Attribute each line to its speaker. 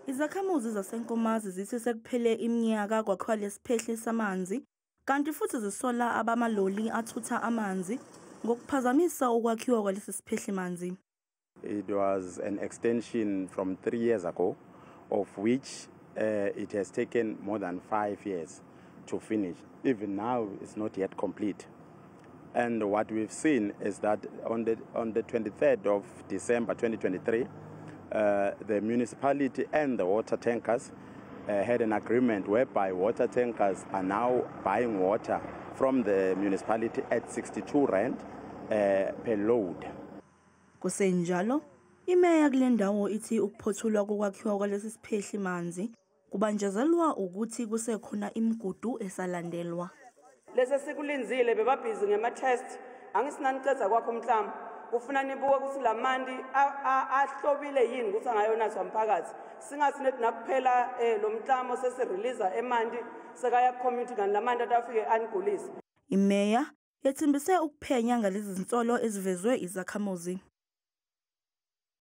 Speaker 1: Izakhamuzi zaseNkomazi zithi sekuphele iminyaka kwakhiwa lesiphehli samanzi, kanti futhi zisola abamaloli athutha amanzi ngokuphazamisa ukwakhiwa kwalesi siphehlimanzi.
Speaker 2: It was an extension from 3 years ago, of which it has taken more than 5 years to finish. Even now, it's not yet complete. And what we've seen is that on the 23rd of December 2023, the municipality and the water tankers had an agreement whereby water tankers are now buying water from the municipality at 62 rand per load.
Speaker 1: Kusenjalo, imeya kule ndawo ithi ukuphothulwa kokwakhiwa kwalesi siphehli manzi kubanjezelwa ukuthi kusekhona imigudu esalandelwa.
Speaker 3: Lesi sikulinzile bebabhizi ngema-test angisinaniceda kwakho umklamo kufuna nibuke ukuthi la manti ahlobile yini ukuthi angayonathwa mphakathi singathi nethi nakuphela lo mklamo sesireleasa emanti sekaya ku-community kanti la manti atafike anigulise.
Speaker 1: Imeya yethembise ukuphenya ngalezi zinsolo ezivezwe izakhamuzi.